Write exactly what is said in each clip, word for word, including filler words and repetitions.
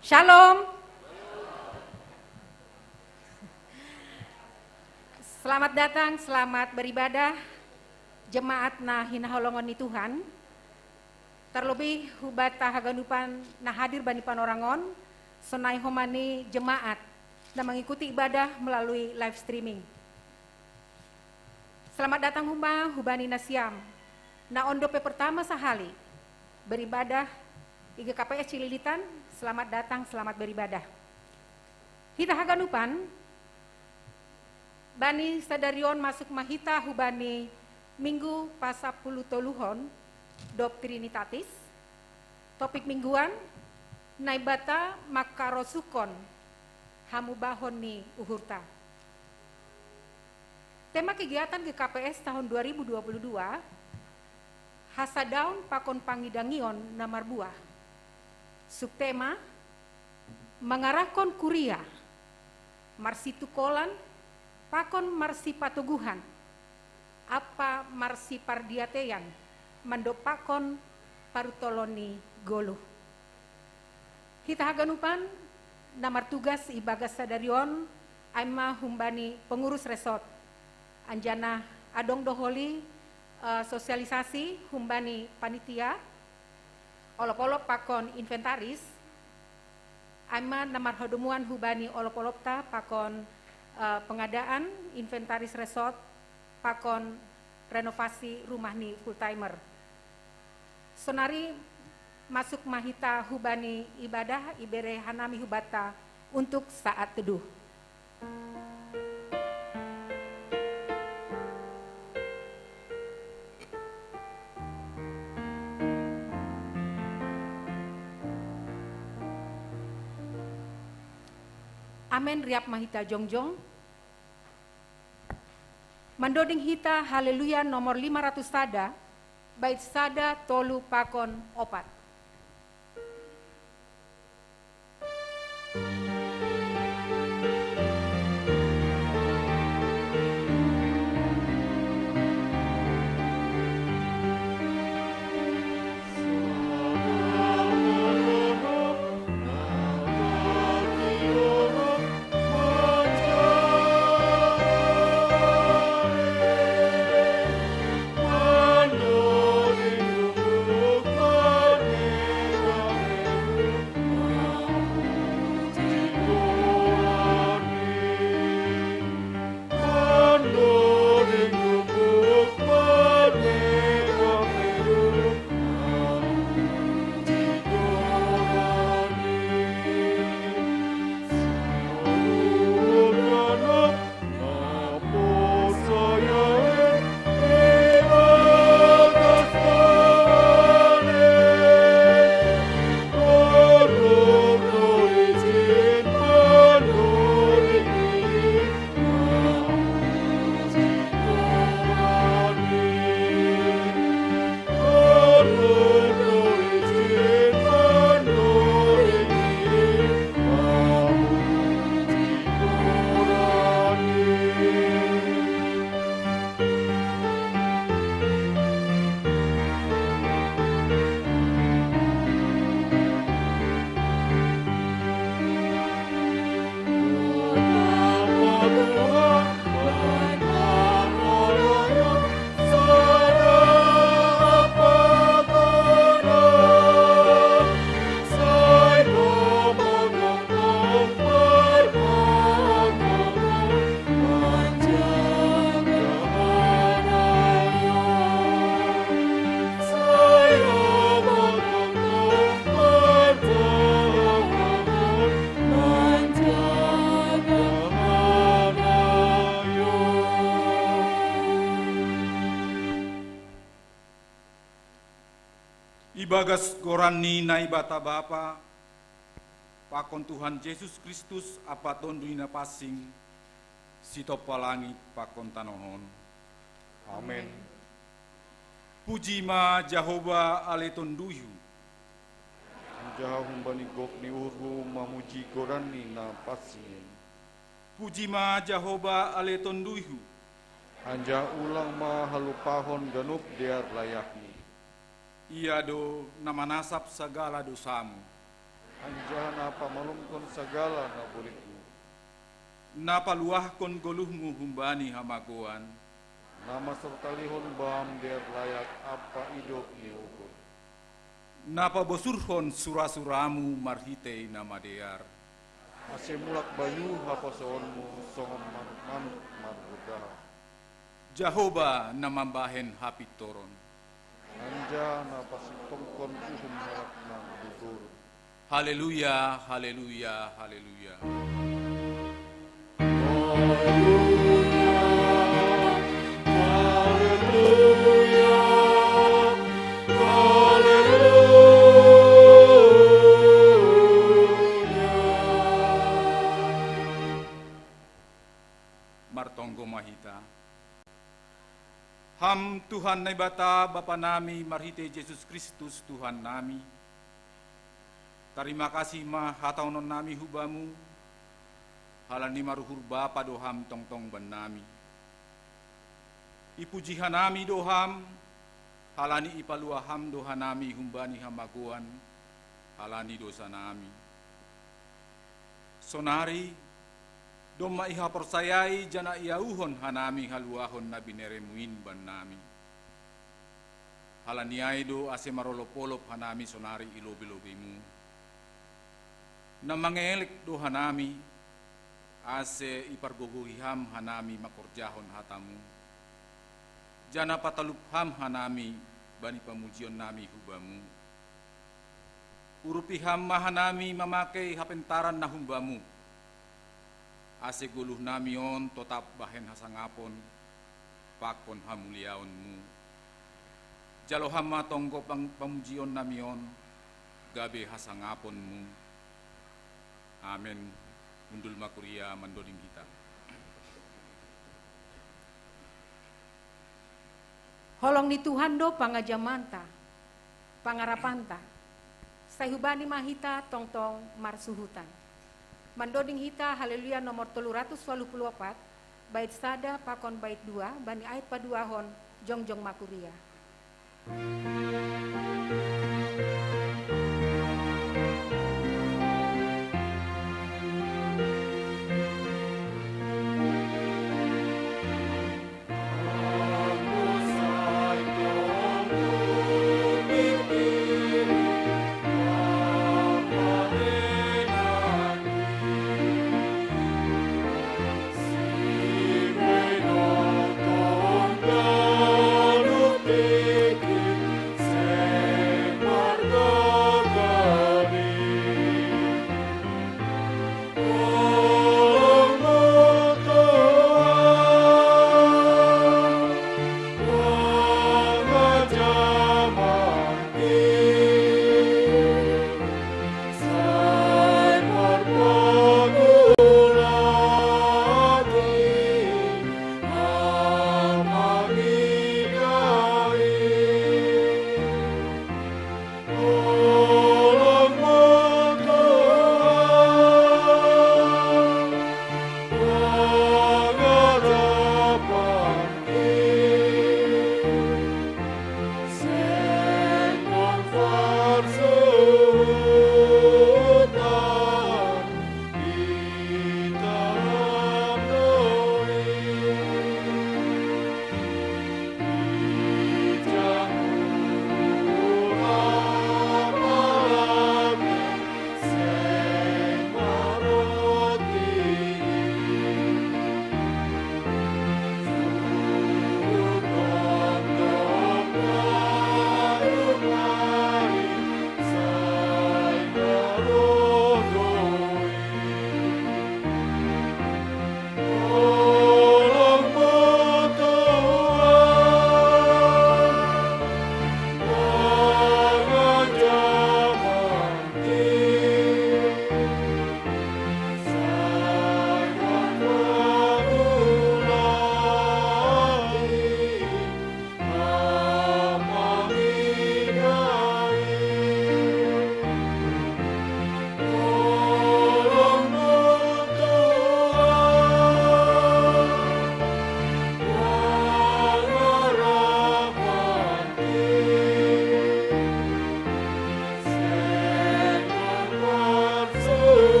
Shalom. Selamat datang, selamat beribadah, jemaat na hinaholongon ni Tuhan. Terlebih hubat tahaganupan na hadir bani panorangon, sonai homa ni jemaat na mengikuti ibadah melalui live streaming. Selamat datang homa hubani nasiam na ondo pe pertama sahali beribadah i G K P S Cililitan. Selamat datang, selamat beribadah. Hita haganupan, bani sadari on masuk ma hita hubani minggu pasapuluh toluhon dob Trinitatis. Topik mingguan: Naibata mangkarosuhkon hamubahon ni uhurta. Tema kegiatan G K P S tahun dua ribu dua puluh dua: Hasadaon pakon pangidangion na marbuah. Subtema: Mangarahkon kuria, marsitukolan pakon marsipatoguhan ampa marsipardiateian mandompakkon parutolon ni goluh. Hita haganupan na martugas ibagas sadari on, ai ma humbani pengurus resort, anjaha adong do holi, eh, sosialisasi humbani panitia, olop-olop pakon inventaris, ai ma na marhadomuan hubani olop-olopta pakon, eh, pengadaan inventaris resort pakon renovasi rumah ni full timer. Sonari masuk ma hita hubani ibadah ibere hanami hubanta untuk saat teduh. Amen, riap ma hita jongjong. Mandoding hita Haleluya nomor lima ratus sada, bait sada, tolu pakon opat. Ibagas goran ni Naibata Bapa, pakon Tuhan Jesus Kristus ampa Tonduy Napansing, sitompa langit pakon tanoh on. Amen. Puji ma Jahowa ale Tonduyhu. Anjaha humbani gok ni uhurhu mamuji goran ni Napansing i. Puji ma Jahowa ale Tonduyhu. Anjaha ulang ma halumpahon ganup dear layakni. Ia do na manasap sagala dosamu. Anjaha na pamalumkon sagala na bulihmu. Na paluahkon goluhmu humbani hamagoan. Na masortalihon bam dear layak ampa idop ni uhur. Na pabosurhon sura-suramu marhitei na madear. Ase mulak bayu haposoonmu songon manuk-manuk marhurdahan. Jahowa na mambahen hapintoron. Anjaha na pasitongkon uhum halak na dudurung. Haleluya, haleluya, haleluya. Martonggo ma hita. Ham Tuhan Naibata, Bapa nami, marhitei Jesus Kristus, Tuhan nami. Tarima kasih ma hatahonon nami hu Bamu, halani maruhur Bapa do Ham tongtong bannami. Ipuji hanami do Ham, halani ipaluah Ham do hanami humbani hamagoan, halani dosa nami. Sonari, domma ihaporsayaI janah iauhon hanami haluahon na binereMu in bannami. Halani ai do ase marolop-olop hanami sonari i lobei-lobeiMu. Na mangelek do hanami, ase ipargogohi Ham hanami mangkorjahon hataMu, janah patalup Ham hanami bani pamujionnami hu Bamu. Urupi Ham ma hanami mamakei hapentaran na humbaMu, ase goluhnami on totap bahen hasangapon pakon hamuliaonMu. Jalo Ham ma tonggo pang-, pamujionnami on gabe hasangaponMu. Amen. Hundul ma kuria mandoding hita. Holong ni Tuhan do pangajamanta, pangarapanta. Sai hubani ma hita tongtong marsuhutan. Mandoding hita Haleluya nomor tolu ratus waluh puluh opat, bait sada pakon bait dua, bani ait paduahon, jongjong ma kuria.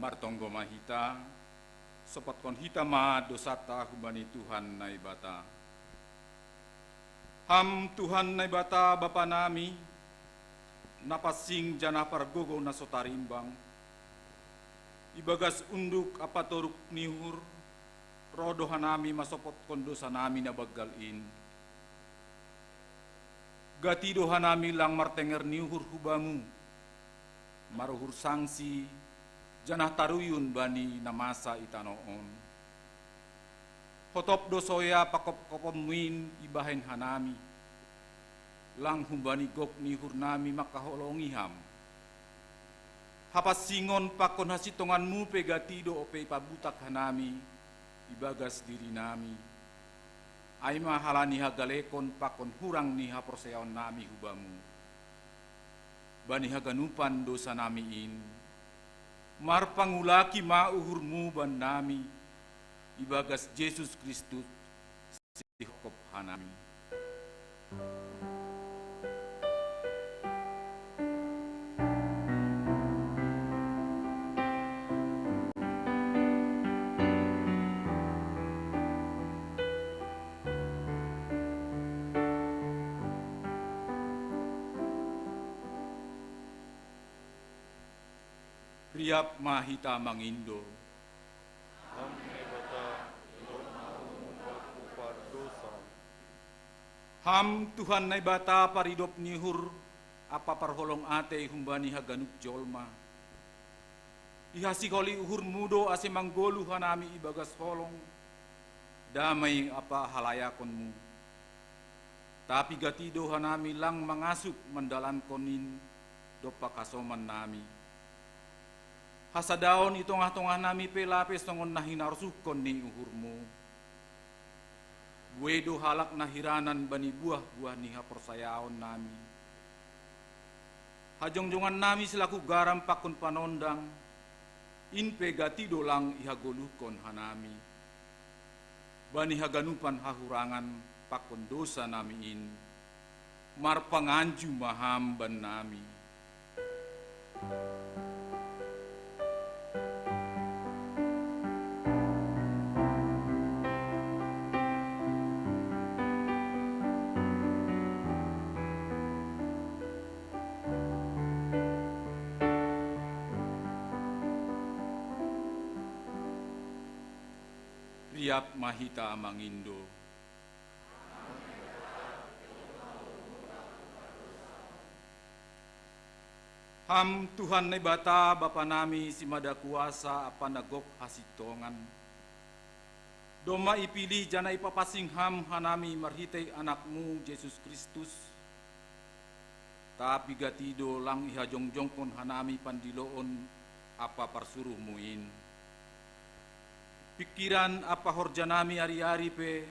Martonggo ma hita, sopotkon hita ma dosata humbani Tuhan Naibata. Ham Tuhan Naibata Bapa nami, na pansing janah pargogoh na so tarimbang, ibagas unduk ampa toruk ni uhur, roh do hanami mansopotkon dosa nami na banggal in. Gati do hanami lang martenger ni uhur hu Bamu, maruhur sangsi, janah taruyun bani na masa i tanoh on. Hotop do soya pangkopkopon-Mu in ibahen hanami, lang humbani gok ni uhur nami mangkaholongi Ham. Hapansingon pakon hasintongan-Mu pe gati do ope ipabutak hanami ibagas diri nami, ai ma halani hagalekon pakon hurang ni haporsayaon nami hu Bamu. Bani haganupan dosa nami in, marpangulaki ma uhur-Mu bannami, ibagas Jesus Kristus, sihongkop hanami. Riap ma hita mangindo. Ham Naibata, idop ma uhur-Mu bangku pardosa. Ham Tuhan Naibata paridop ni uhur ampa parholong atei humbani haganup jolma. Ihasiholi uhur-Mu do ase manggoluh hanami ibagas holong, damei ampa halayakon-Mu. Tapi gati do hanami lang mangasup mandalankon in dompak hasoman nami. Hasadaon i tongah-tongah nami pe lape songon na hinarosuhkon ni uhur-Mu. Buei do halak na hiranan bani buah-buah ni haporsayaon nami. Hajongjongan nami selaku garam pakon panondang, in pe gati do lang ihagoluhkon hanami. Bani haganupan hahurangan pakon dosa nami in, marpanganju ma Ham bannami. Riap ma hita mangindo. Ham Tuhan Naibata, Bapa nami, simada kuasa ampa na gok hasintongan, domma ipilih janah ipapansing Ham hanami marhitei Anak-Mu, Jesus Kristus, tapi gati do lang ihajongjongkon hanami pandiloon ampa parsuruh-Mu in. Pingkiran ampa horja nami ari-ari pe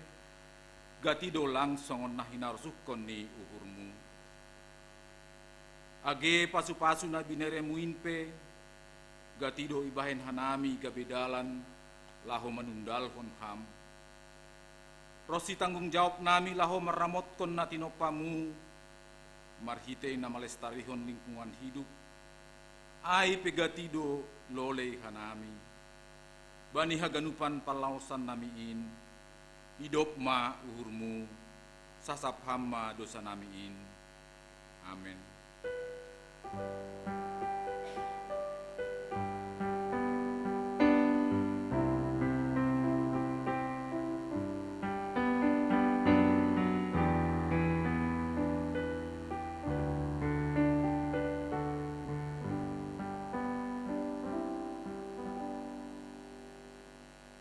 gati do lang songon na hinarosuhkon ni uhur-Mu. Age pasu-pasu na binere-Mu in pe gati do ibahen hanami gabe dalan laho manundalhon Ham. Ronsi tanggung jawab nami laho marramotkon na tinompa-Mu marhitei na malestarihon lingkungan hidup, ai pe gati do lolei hanami. Bani haganupan panlaosan nami in, idop ma uhur-Mu, sasap Ham ma dosa nami in. Amen.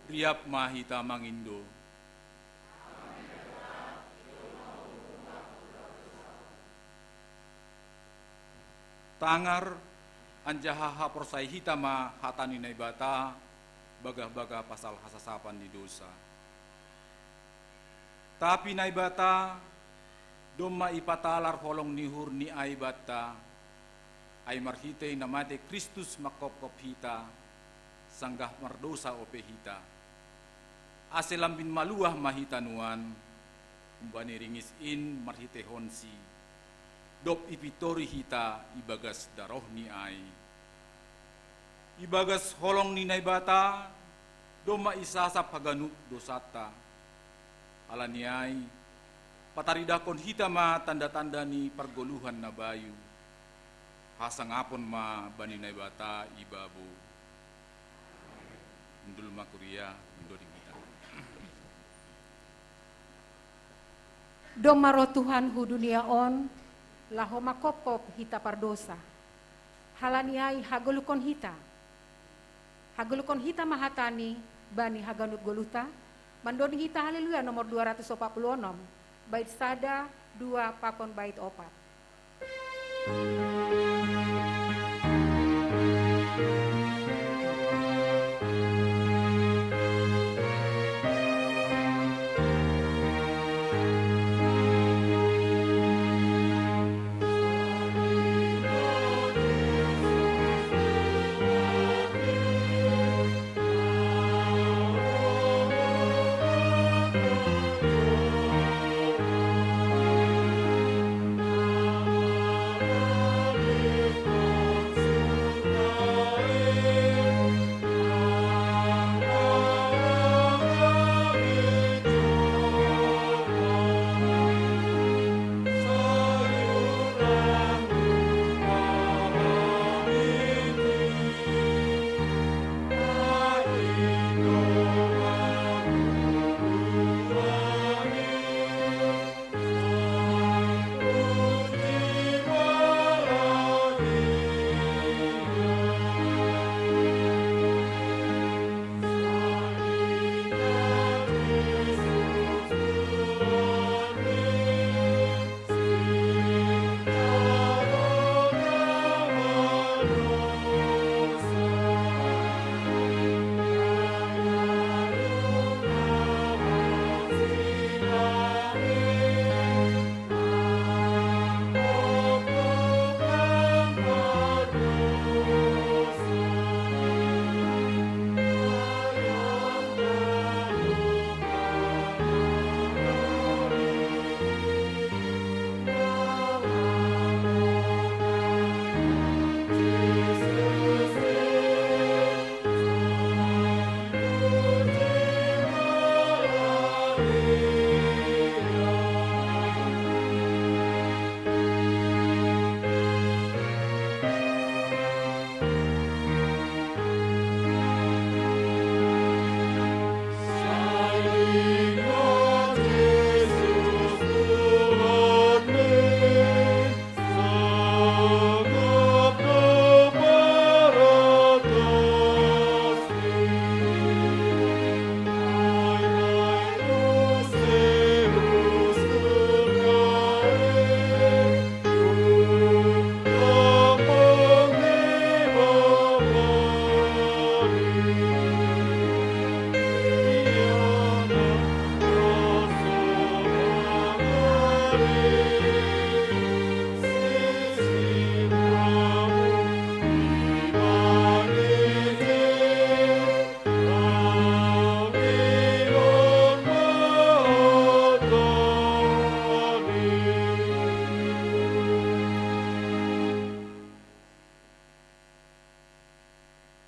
Riap ma hita mangindo. Tangar, anjaha haporsayai hita ma hata ni Naibata bagah-bagah pasal hasasapan ni dosa. Tapi Naibata, domma ipatalar holong ni uhur-Ni ai banta, ai marhitei na matei Kristus manghophop hita, sanggah mardosa ope hita. Ase lambin maluah ma hita nuan, humbani ringis in marhiteihonSi, dob ipintori hita ibagas darohNi ai. Ibagas holong ni Naibata, domma isasap haganup dosanta. Ala ni ai, pataridahkon hita ma tanda-tanda ni pargoluhan na bayu. Hasangapon ma bani Naibata i babo. Hundul ma kuria, hundul di hita. Domma roh Tuhan hu dunia on, laho manghophop hita pardosa. Ala ni ai hagoluhkon hita. Hagoluhkon hita ma hatani bani haganup goluhta, mandoni hita Haleluya nomor dua ratus opat puluh onom, bait sada, dua pakon bait opat.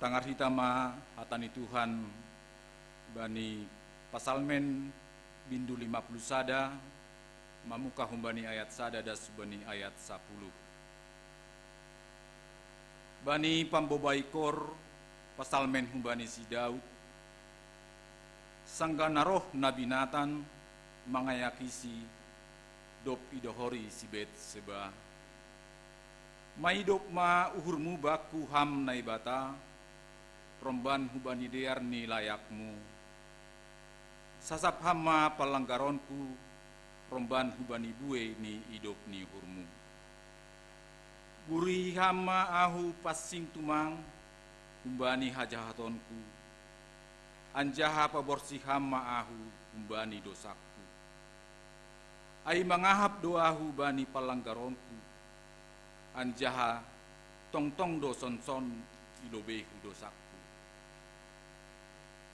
Tangar hita ma hata ni Tuhan bani Pasalmen bindu lima puluh sada, mamuka humbani ayat sada das humbani ayat sapuluh. Bani pambobaikor, pasalmen humbani si Daud, sanggah na roh nabi Natan mangayakisi, dob idohori si Betseba. Maidop ma uhurmu bakku, Ham Naibata, romban hubani dear ni layakmu. Sasap Ham ma panlanggaronku, romban hubani buei ni idop ni uhurmu. Burihi Ham ma ahu pansing tumang humbani hajahatonku, anjaha paborsih Ham ma ahu humbani dosangku. Ai mangahap do ahu bani panlanggaronku, anjaha tongtong do sonson i lobeihu dosangku.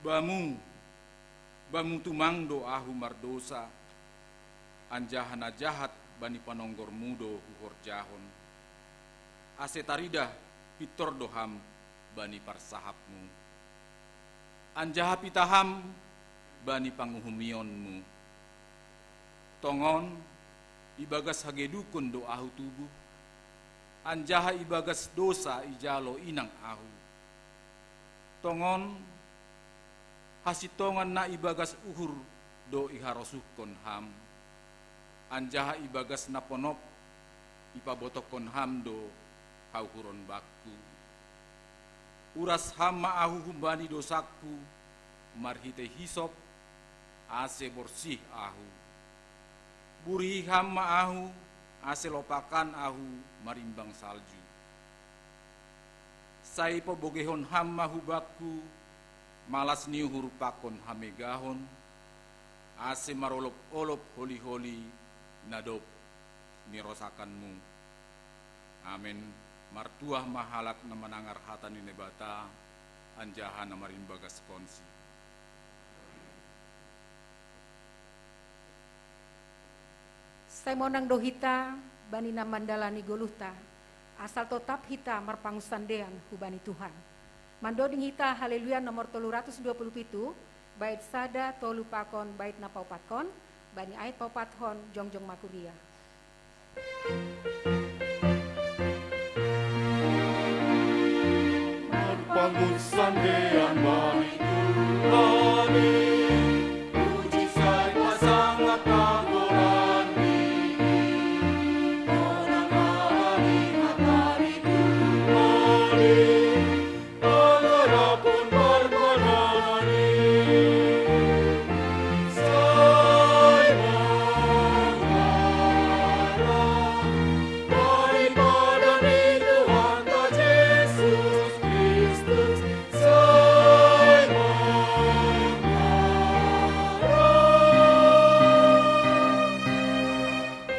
Bamu, Bamu tumang do ahu mardosa, anjaha na jahat bani panonggormu do huhorjahon. Ase taridah pintor do Ham, bani parsahapmu, anjaha pitah ham bani panguhumionmu. Tongon ibagas hagedukon do ahu tubuh, anjaha ibagas dosa ijalo inang ahu. Tongon hasintongan na ibagas uhur do iharosuhkon ham, anjaha ibagas na ponop ipabotohkon ham do hauhuron bakku. Uras ham ma ahu humbani dosakku marhitei hisop, ase borsih ahu. Burihi ham ma ahu, ase lopakan ahu marimbang salju. Sai pabogehon ham ma hubakku malas ni uhur pakon hamegahon, ase marolop-olop holi-holi na dob nirosakanmu. Amen. Martuah ma halak na manangar hata ni Naibata, anjaha na marimbagaskonsi. Sai monang do hita bani na mandalani goluhta, asal totap hita marpangunsandean hubani Tuhan. Mandoding hita Haleluya nomor tolu ratus dua puluh pitu, bait sada, tolu pakon bait na paopatkon, bani ayat paopathon jongjong ma kuria. Marpangunsandean bani Tuhan, puji sai pasangap na goran-Ni. Monang ma ari hata ni Tuhan, pangarapon parmanan-Ni. Sai mangarap bani padan ni Tuhanta Jesus Kristus, sai mangarap.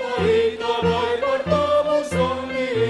Hita bai bertemu songgih.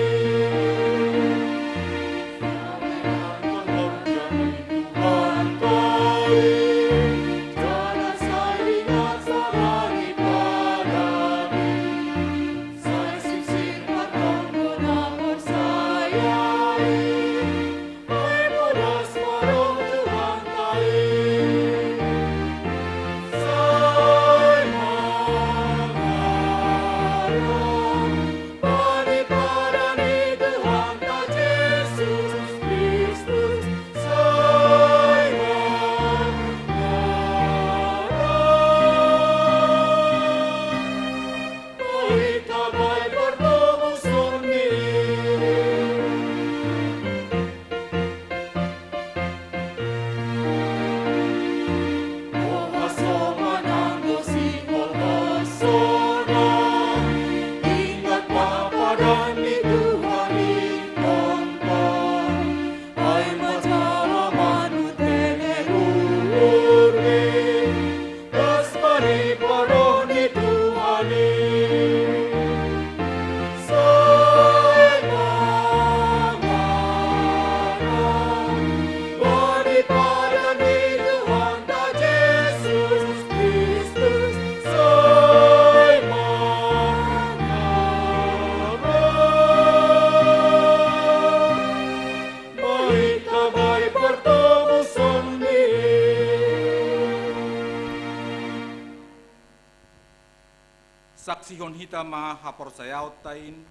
Saksihon hita ma haporsayaonta in,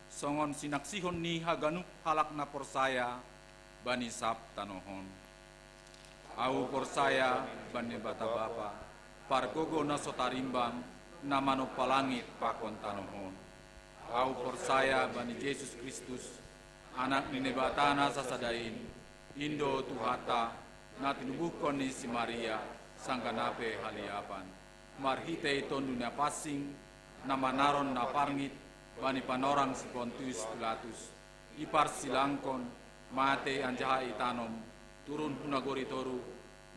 songon sinaksihon ni haganup halak na porsaya bani sab tanoh on. Ahu porsaya bani Naibata Bapa, pargogo na so tarimbang, na manompa langit pakon tanoh on. Ahu porsaya bani Jesus Kristus, Anak ni Naibata na sasada in, in do Tuhanta, na tinubuhkon ni si Maria, sanggah na pe haliapan, marhitei Tonduy Napansing, na manaron na parngit bani panorang si Pontius Pilatus, iparsilangkon, matei anjaha itanom, turun hu nagori toruh,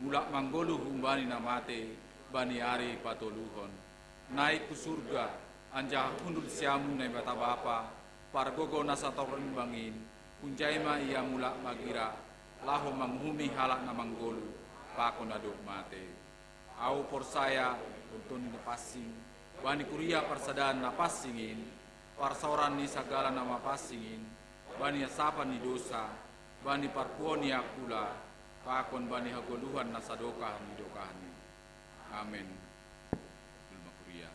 mulak manggoluh humbani na matei bani ari patoluhon. Naik hu surga, anjaha hundul siamun Naibata Bapa, pargogo na so tarimbang in, hunjai ma Ia mulak magira, laho manguhumi halak na manggoluh pakon na dob matei. Ahu porsaya dohot Tonduy Napansing, bani kuria parsadaan na pansing in, parsaoran ni sagala na mapansing in, bani hasapan ni dousa, bani parpuon ni Akula, pakon bani hagoluhan na sadokah ni dokahni. Amen. Jolma kuria.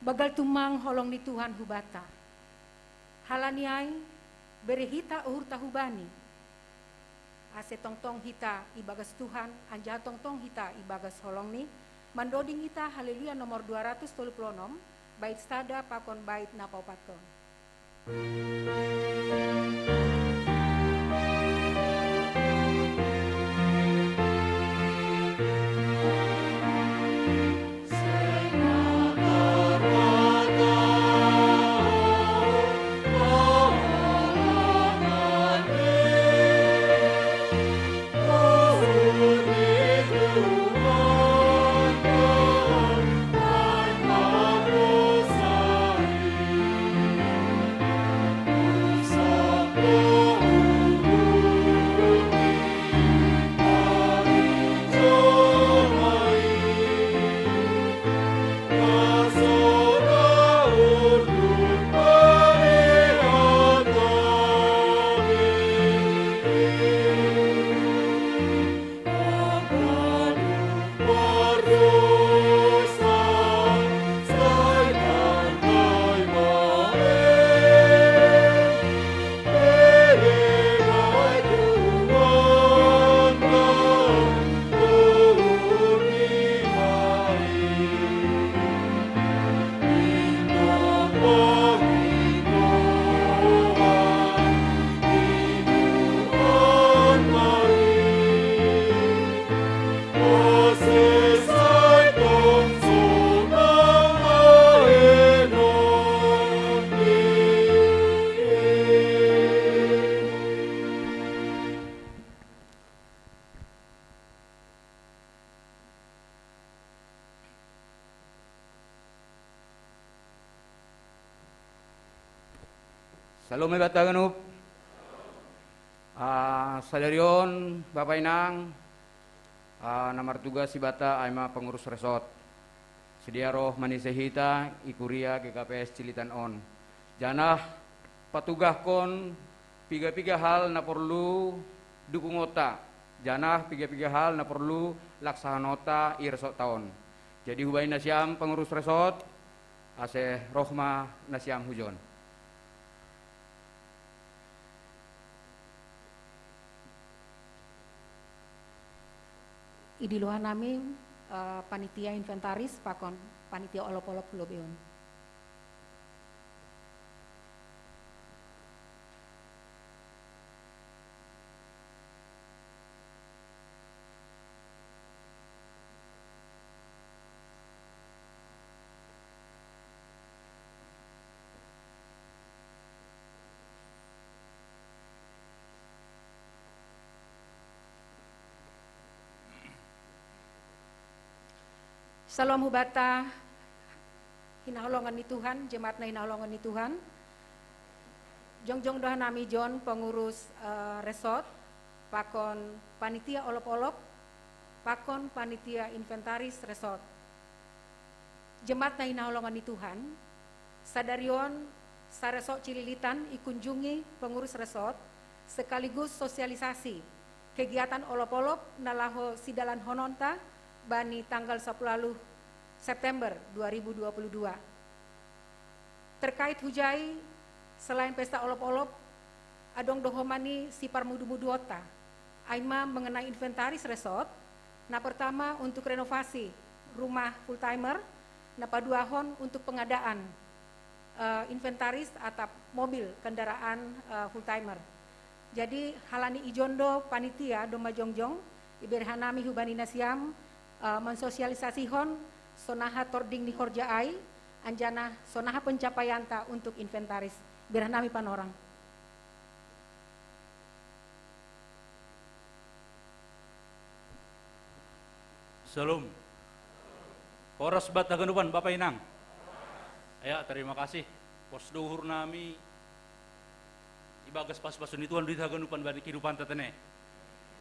Banggal tumang holong ni Tuhan hubanta. Halani ai, bere hita uhurta hubani. Ase tongtong hita ibagas Tuhan, anjaha tongtong hita ibagas holongni, mandoding hita Haleluya nomor dua ratus tolu puluh onom, bait sada pakon bait na paopathon. Salome banta haganup. Ah, sadari on, Bapa Inang, ah, na martugas ibanta ai ma pengurus resort. Sidea roh manise hita i kuria G K P S Cililitan on. Janah patugahkon piga-piga hal na porlu dukungonta, janah piga-piga hal na porlu laksahononta i resortta on. Jadi hubahen nasiam pengurus resort, ase roh ma nasiam hujon. Idilohan nami, eh, panitia inventaris pakon panitia olop-olop lobei on. Salom hubanta, hinaholongan ni Tuhan, jemaat na hinaholongan ni Tuhan. Jongjong do hanami jon pengurus, eh, resort, pakon panitia olop-olop, pakon panitia inventaris resort. Jemaat na hinaholongan ni Tuhan, sadari on saresort Cililitan ikunjungi pengurus resort sekaligus sosialisasi kegiatan olop-olop na laho sidalanhononta bani tanggal sapuluh ualuh September dua ribu dua puluh dua. Terkait hujai, selain pesta olop-olop, adong do homa ni siparmudu-muduonta, ai ma mengenai inventaris resort, na pertama untuk renovasi rumah full timer, na paduahon untuk pengadaan, eh, inventaris atap mobil kendaraan, eh, full timer. Jadi halani ijon do panitia domma jongjong, iberehannami hubani nasiam, eh, mensosialisasihon sonaha tording ni horja ai, anjaha sonaha pencapaianta untuk inventaris. Iberehannami panorang. Salom. Horas banta haganupan, Bapa Inang. Ya, terima kasih. Pos do uhurnami, ibagas pasupasu ni Tuhan do hita haganupan bani kehidupanta tene.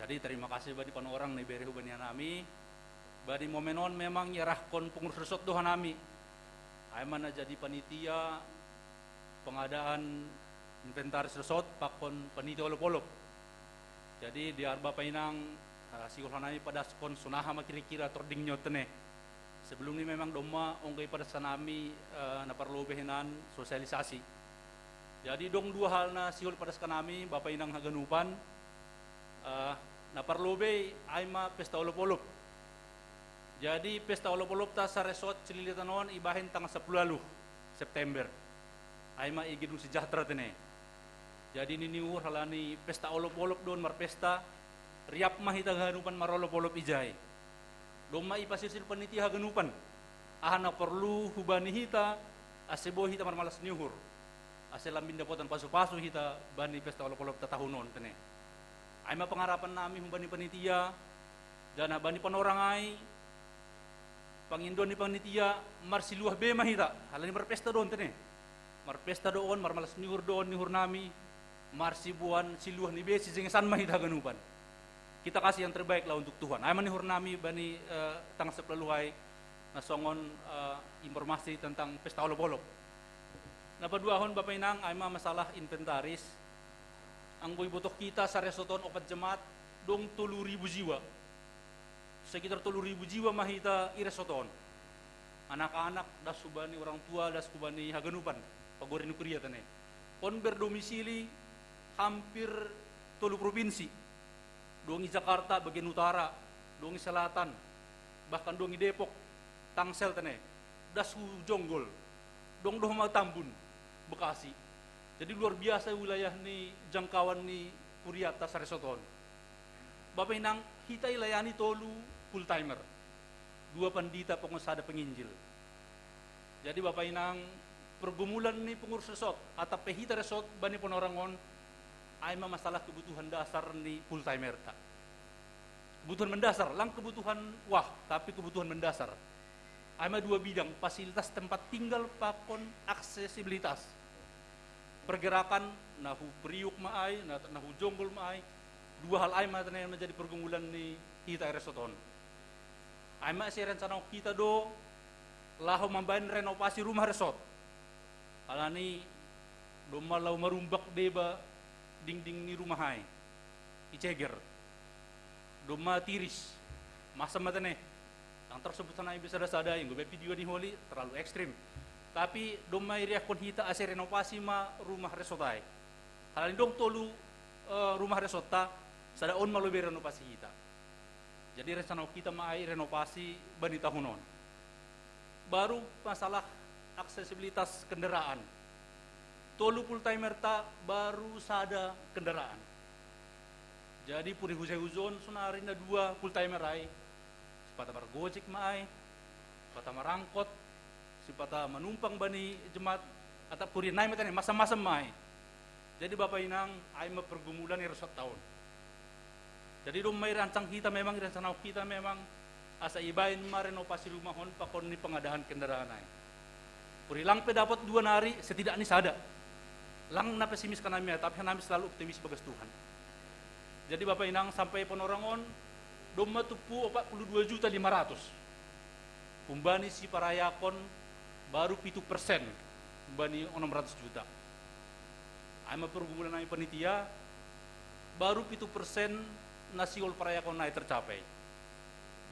Jadi terima kasih bani panorang na ibere hubani hanami. Bani momen on memang iarahkon pengurus resort do hanami. Ai ma na jadi panitia Pengadaan inventaris resort pakon panitia olop-olop. Jadi di arba painang, uh, sihol hanami padaskon sonaha ma kira-kira tording nyo tene. Sebelum ni memang domma ongga ipadas hanami, uh, na parlobei hinan sosialisasi. Jadi dong dua hal na sihol ipadas hanami, Bapak Inang haganupan, uh, na parlobei ai ma pesta olop-olop. Jadi pesta olop-olop ta saresort Cililitan on ibahen tanggal sepuluh lalu September. Ai ma i Gedung Sejahtera tene. Jadi niniur halani pesta olop-olop don marpesta, riap ma hita haganupan marolop-olop ijai. Domma ipasisil panitia haganupan aha na porlu hubani hita, ase boi hita marmalas ni uhur, ase lambin dapotan pasu-pasu hita bani pesta olop-olop ta tahun on tene. Ai ma pangarapan nami hubani panitia, dana bani panorang ai, pangindoan ni panitia, marsiluah be ma hita, halani marpesta don tene. Marpesta do on, marmalas ni uhur do on ni uhur nami, marsiboan siluah ni be sijengesan ma hita haganupan. Kita kasih yang terbaik lah untuk Tuhan. Ai ma ni uhur nami bani, uh, tanggal sepuluh ai, na songon, uh, informasi tentang pesta olop-olop. Na paduahon Bapak Inang, ai ma masalah inventaris. Anggo ibotoh hita saresort on opat jemaat, dong tolu ribu jiwa. Sekitar tolu ribu jiwa ma hita i resort on. Anak-anak das hubani orang tua, das hubani haganupan pagori ni kuria tene. On berdomisili hampir tolu provinsi. Dong i Jakarta bagian utara, dong i selatan, bahkan dong i Depok, Tangsel tene, das hu Jonggol, dong dohot ma Tambun, Bekasi. Jadi luar biasa wilayah ni jangkauan ni kuria ta saresort on. Bapak Inang, hita ilayani tolu full timer, dua pandita, pengurus sada penginjil. Jadi Bapak Inang, pergumulan ni pengurus resort atau pe hita resort bani panorang on, ai ma masalah kebutuhan dasar ni full timer ta. Kebutuhan mendasar, lang kebutuhan wah, tapi kebutuhan mendasar. Ai ma dua bidang, fasilitas tempat tinggal pakon aksesibilitas. Pergerakan, na hu Priuk ma ai, na, na hu Jonggol ma ai, dua hal ai ma tene menjadi pergumulan ni hita resort on. Ai ma asa irencana hita do laho mambaen renovasi rumah resort. Halani domma laho marumbak deba dingding ni rumah ai, iceger. Domma tiris, masa ma tene. Yang tersebut sana bisa sada-sada, yang gue video ni holi terlalu ekstrim. Tapi domma iriahkon hita asa renovasi ma rumah resort ai. Halani dong tolu, eh, rumah resort ta, sada on ma lobi renovasi hita. Jadi rencana hita ma ai renovasi bani tahun on. Baru masalah aksesibilitas kendaraan. Tolu full timer ta baru sada kendaraan. Jadi pudi hujai hujon sonari na dua full timer ai. Sipata margojek ma ai, sipata marangkot, sipata manumpang bani jemaat, atap kuria nai ma tene, masam-masam ma ai. Jadi Bapak Inang, ai ma pergumulan ni resort ta on. Jadi domma irancang hita memang, irancang hita memang, asa ibaen ma renovasi rumah on pakon ni pengadaan kendaraan ai. Pudi lang pe dapot dua nari, setidakni sada. Lang na pesimis hanami, tapi hanami selalu optimis bagas Tuhan. Jadi Bapak Inang, sampai panorang on, domma tumpu opat puluh dua juta lima ratus. Humbani siparayakon baru pitu persen, humbani onom ratus juta. Ai ma pergumulan nami panitia, baru pitu persen na sihol parayakon nai tercapai.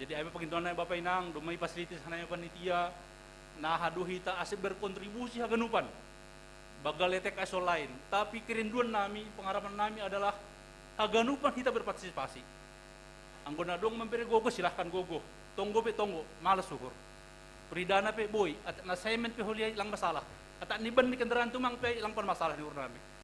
Jadi ai ma pangindoan nai Bapak Inang, domma ipasilitis hanami panitia, na aha do hita asa berkontribusi haganupan. Banggal etek ai so lain, tapi kerinduan nami, pengharapan nami adalah haganupan hita berpartisipasi. Anggo na dong mambere gogo, silahkan gogo. Tonggo pe tonggo, malas uhur. Pudi dana pe boi, atak na semen pe holi ai lang masalah. Atak ni ban ni kendaraan tumang pe ai lang pan masalah ni uhur nami.